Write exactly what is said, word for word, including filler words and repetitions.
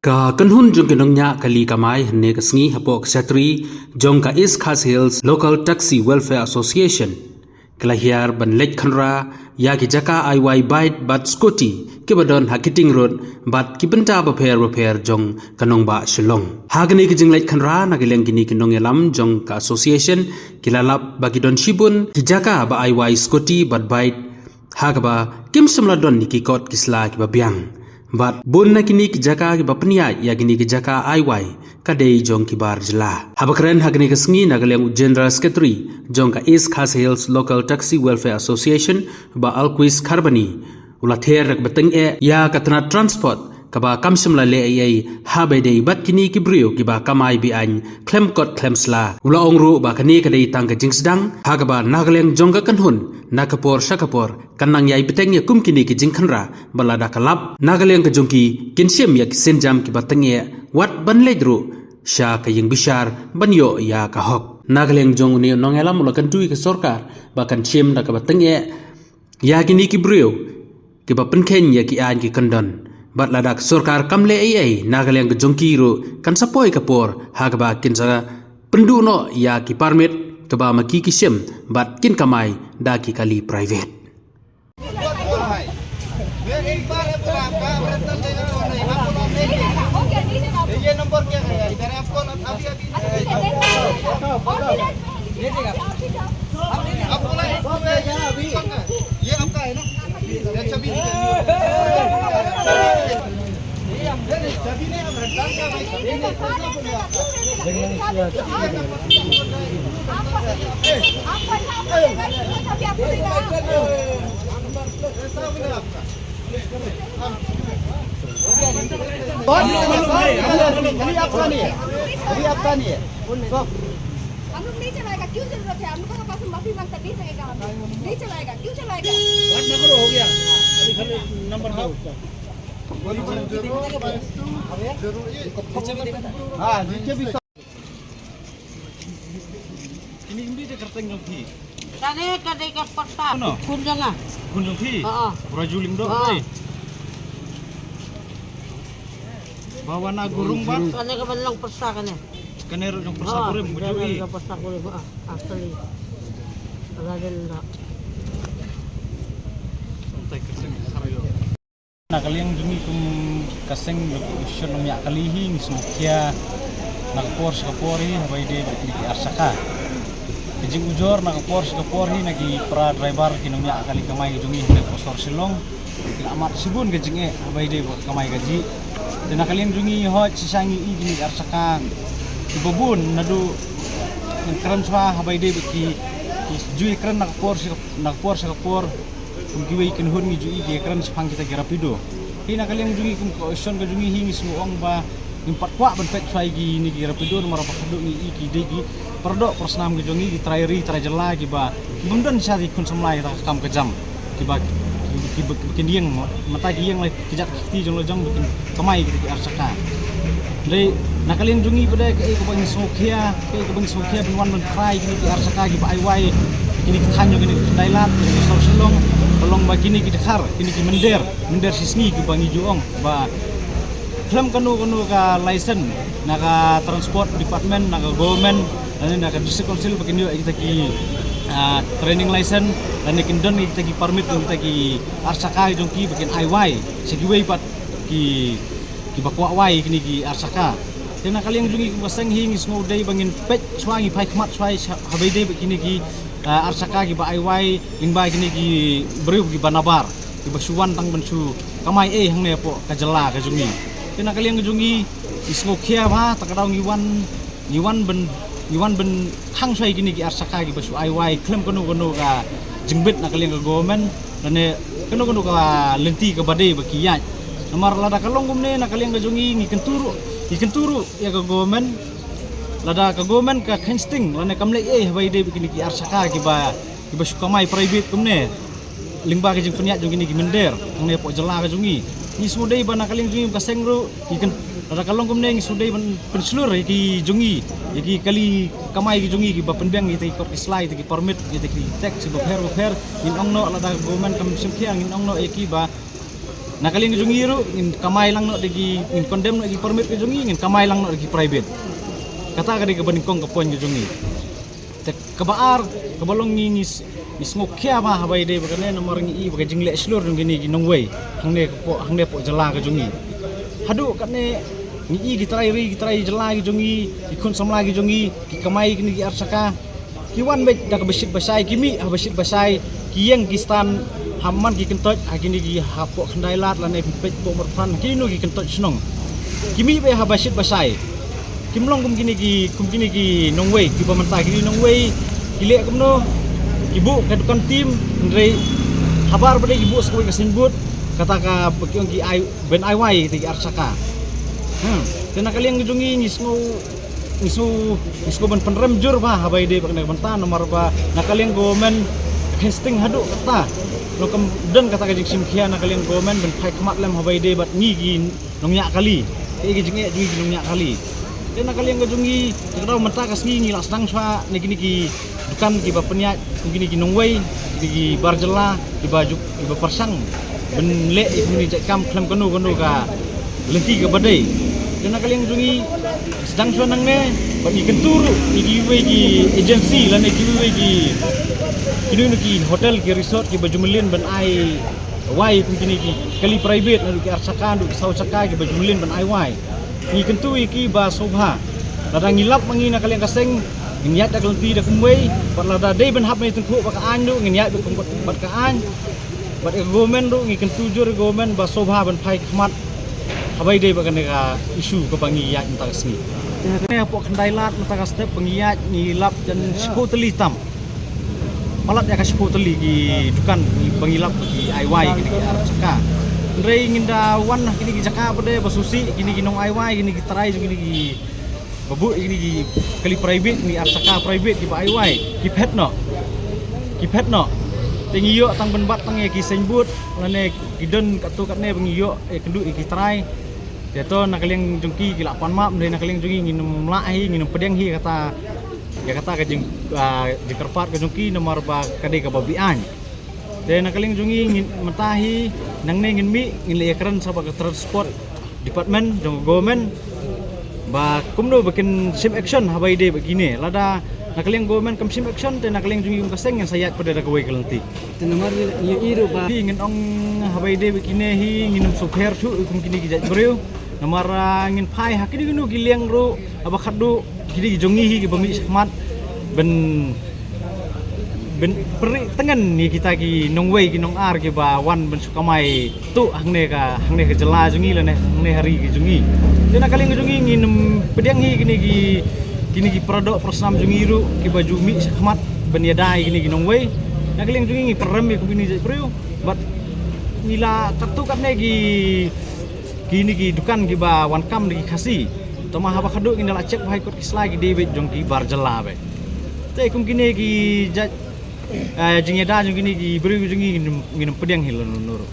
Ka kynhun jong ki nongñiah kali kamai hynne ka sngi hapoh ka shatri jong ka East Khasi Hills Local Taxi Welfare Association ka la hiar ban leit khynra ïa ki jaka ai wai bike bad scooty kiba don ha ki ting rud bad ki bynta bapher bapher jong ka nongbah Shillong. Ha kane ka jingleit khynra na ka liang kine ki nongïalam jong ka association ki la lap ba ki don shibun ki jaka ba ai wai scooty bad bike ha kaba kim shym la don ïa ki kot ki sla kiba biang. Bad bun na kine ki jaka kiba pynïaid ïa kine ki jaka ai wai ka dei jong ki bar jylla. Haba kren ha kane ka sngi na ka liang u General Secretary jong ka East Khasi Hills Local Taxi Welfare Association, Bah Alquis Kharbani, u la ther da kaba tyngeh ïa ka tnat transport kaba kam shym la leh ei ei ha ba ïadei bad kine ki briew kiba kamai be-aiñ khlem kot khlem sla. U la ong ruh ba kane ka dei tang ka jingsdang ha kaba na ka liang jong ka kynhun na ka por sha ka por kan nang ïai bteng ïa kum kine ki jingkhynra bad lada ka lap na ka liang ka jong ki kin shim ïa ki sienjam kiba tyngeh wat ban leit ruh sha ka ïing bishar ban ïoh ïa ka hok. Na ka liang jong une u nongïalam u la kyntu ïa ka sorkar ba kan shim da kaba tyngeh ïa kine ki briew kiba pynkheiñ ïa ki aiñ ki kyndon. Bad lada ka sorkar kam leh ei ei na ka liang ka jong ki ruh kan sa poi ka por ha kaba kin sa pynduh noh ïa ki permit kaba ma ki ki shim bad kin kamai da ki kali private. हम लोग नहीं चलाएगा, क्यों जरूरत है? हम लोगों का पास में माफी मांगता, नहीं सकेगा, हम लोग नहीं चलाएगा, क्यों चलाएगा? बात ना करो, हो गया। अभी खाली नंबर दो उसका। हाँ, नीचे भी। Kine hynrei ka kyrteng jong phi? Kane ka dei ka pyrsa. Khun jong nga. Khun jong phi? Raju Lyngdoh. Ba wan na Gurung ba? Kane ka ban long pyrsa kane. Kane ruh jong pyrsa kurim, kane ruh jong pyrsa kurim. Na ka liang jong ngi kum ka seng jong ka association nongñiah kali hi ngi sngewkhia na ka por sha ka por hi haba ïadei bad kine ki ar saka. Ka jingujor na ka por sha ka por hi na ki para driver ki nongñiah kali kamai ka jong ngi ha ka sor Shillong ki la mad shibun ka jingeh haba ïadei bad ka kamai kajih. Te na ka liang jong ngi hooid shisha ngi i kine ki ar saka kiba bun naduh ngi kren shuwa haba ïadei bad ki, ki ju ïakren na ka por sha ka, na ka por sha ka por. Kum kiwei ki kynhun ngi ju i ki kren shaphang kita ki Rapido. Hi na ka liang jong ngi kum ka association ka jong ngi hi ngi sngew ong ba ngim pat kwah ban peit shuwa ïa kine ki Rapido namar ba haduh ngi i ki dei ki paradoh parasnam ki jong ngi ki trai ri trai jylla kiba kim don shisha ki khun samla ïa ka kam ka jam kiba, kiba, kiba kin ïeng mynta ki ïeng la ki jait ki kti jong la jong ba kin kamai kita ki ar saka. Dei na ka liang jong ngi pat dei kaei kaba ngi sngewkhia, kaei kaba ngi sngewkhia ban wan ban trai kine ki ar saka kiba ai wai kine ki thaiñ jong kine ki khyndai lad kine ki sor Shillong. Ka long ba kine ki dkhar, kine ki mynder, mynder shisngi kiba ngi ju ong ba khlem kano kano ka license na ka transport department, na ka government lane na ka district council ba kin ïoh ïa kita ki, ah, training license lane kin don ïa kita ki permit jong kita ki ar saka jong ki ba kin ai wai sha kiwei pat ki, kiba kwah wai kine ki ar saka. Te na ka liang jong ngi kum ka seng hi ngi sngew dei ba ngin peit shuwa ngi phai khmat shuwa haba ïadei bad kine ki, ah, ar saka kiba ai wai lyngba kine ki briew kiba nabar kiba shu wan tang ban shu kamai ei hangne hapoh ka jylla ka jong ngi. Te na ka liang ka jong ngi ngi sngewkhia ba ta ka daw ngi wan, ngi wan ban, ngi wan ban khang shuwa ïa kine ki ar saka kiba shu ai wai khlem kano kano ka jingbit na ka liang ka government lane kano kano ka lynti kaba dei ba ki ïaid. Namar lada ka long kumne na ka liang ka jong ngi ngi kyntu ruh, ngi kyntu ruh ïa ka government. Lada ka government ka kheiñ sting lane kam leh ei haba ïadei bad kine ki ar saka kiba, kiba shu kamai private kumne lyngba ka jingpynïaid jong kine ki mynder hangne hapoh jylla ka jong ngi. Ngi sngewdei ba na ka liang jong ngi ka seng ruh ngi kyn, lada ka long kumne ngi sngewdei ban pynshlur ïa ki jong ngi, ïa ki kali kamai ki jong ngi kiba pynbiang ïa kita ki kot ki sla, ïa kita ki permit, ïa kita ki tax kiba pher ba pher. Ngin ong noh lada ka government kam shim khia ngin ong noh ïa ki ba Na ka liang ka jong ngi ruh ngin kamai lang noh da ki, ngin condemn noh ki permit ka jong ngi, ngin kamai lang noh da ki private. Kata ka dei kaba nyngkong ka point ka jong ngi. Te kaba ar, kaba long ngi ngi s-, ngi sngewkhia bha haba ïadei bad kane namar ngi i ba ka jingleh shlur jong kine ki nongwei hangne hapoh, hangne hapoh jylla ka jong ngi. Haduh katne ngi i ki trai ri, ki trai jylla ki jong ngi, ki khun samla ki jong ngi, ki kamai kine ki ar shaka. Ki wan beit da kaba shit ba shai, ki mih haba shit ba shai, ki ïeng ki stand ha man ki kyntoit ha kine ki hapoh Khyndai Lad lane peit hapoh Myrphan, ha kino kino ki kyntoit shnong. Ki mih beit haba shit ba shai. Kim long kum kine ki, kum kine ki nongwei, kiba mynta kine nongwei ki leh kumno, ki buh ka dukan tim, hynrei habar ba dei ki buh sa kawei ka signboard, kata kaba ki ong ki ai, ban ai wai ïa ki ar shaka. Hmm. Te na ka liang ka jong ngi ngi sngew, ngi sngew, ngi sngew ban pynrem jur bha haba ïadei bad kane ka bynta namar ba na ka liang government ka kheiñ sting haduh katta. Nongkam don kata ka jingshim khia na ka liang government ban phai khmat lem haba ïadei bad ngi ki nongñiah kali. Kaei ka jingeh jong ngi ki nongñiah kali. Te na ka liang ka jong ngi, ka daw mynta ka sngi ngi la sdang shuwa na kine ki dukan kiba pynïaid kum kine ki nongwei, kine ki bar jylla, kiba ju, kiba pyrshang ban leh ïa kine ki jait kam khlem kano kano ka lynti kaba dei. Te na ka liang jong ngi sdang shuwa nangne bad ngi kyntu ruh ïa kiwei ki agency lane kiwei ki, kino kino ki hotel ki resort kiba ju mlien ban ai wai kum kine ki kali private naduh ki ar shaka naduh ki saw shaka kiba ju mlien ban ai wai. Ngi kyntu ïa ki ba sngewbha, lada ngi lap ma ngi na ka liang ka seng, ngin ïaid da ka lynti da kumwei, bad lada dei ban hap na i tyngkhuh bad ka aiñ ruh ngin ïaid bad ka aiñ. Bad ïa ka government ruh ngi kyntu jur ïa ka government ba sngewbha ban phai khmat haba ïadei bad kane ka issue kaba ngi ïaid mynta ka sngi. Kane hapoh Khyndai Lad mynta ka step ba ngi ïaid ngi lap jan shiphew tylli tam. Palat ïa ka shiphew tylli ki dukan ba ngi lap ki ai wai kine ki ar shaka. Hynrei ngin da wan ha kine ki jaka ba dei ba sngewsih, kine ki nong ai wai, kine ki trai jong kine ki ba buh kine ki kali private, kine ki ar shaka private kiba ai wai, ki phet noh. Ki phet noh. Te ngi ïoh tang ban bat tang ïa ki signboard lane ki don katto katne ba ngi ïoh ïakynduh ïa ki trai. Te to na ka liang jong ki ki la pan map, hynrei na ka liang jong ngi ngin ym lah hi, ngin ym pdiang hi kata, ïa kata ka jing, ah, jingkyrpad ka jong ki namar ba ka dei kaba be-aiñ. Te na ka liang jong ngi ngin mynta hi nangne ngin mih ngin leit ïakren sa bad ka transport department jong ka government ba kumno ba kin shim action haba ïadei bad kine. Lada na ka liang government kam shim action te na ka liang jong ngi kum ka seng ngin sa ïaid pat da kawei ka lynti. Te namar ngi, ngi ïohi ruh ba hi ngin ong haba ïadei bad kine hi ngin ym sngewpher shuh kum kine ki jait briew. Namar, ah, ngin phai ha kino kino ki liang ruh haba khadduh kine ki jong ngi hi kiba mih shakhmat ban, ban pynrih tyngen ïa kita ki nongwei ki nongar kiba wan ban shu kamai tuh hangne ka, hangne ka jylla jong ngi lane hangne ha ri ki jong ngi. Te na ka liang ka jong ngi ngin ym pdiang hi kine ki, kine ki paradoh parasnam jong ngi ruh kiba ju mih shakhmat ban ïada ïa kine ki nongwei. Na ka liang jong ngi ngi pynrem ïa kum kine ki jait briew bad ngi la katto katne ki, kine ki dukan kiba wan kam da ki Khasi. Tangba haba khadduh ngin da la check ba haikot ki sla ki dei beit jong ki bar jylla beit. Te kum kine ki jait, eh, jingïada jong kine ki briew jong ngi ngin ym, ngin ym pdiang hi lano lano ruh.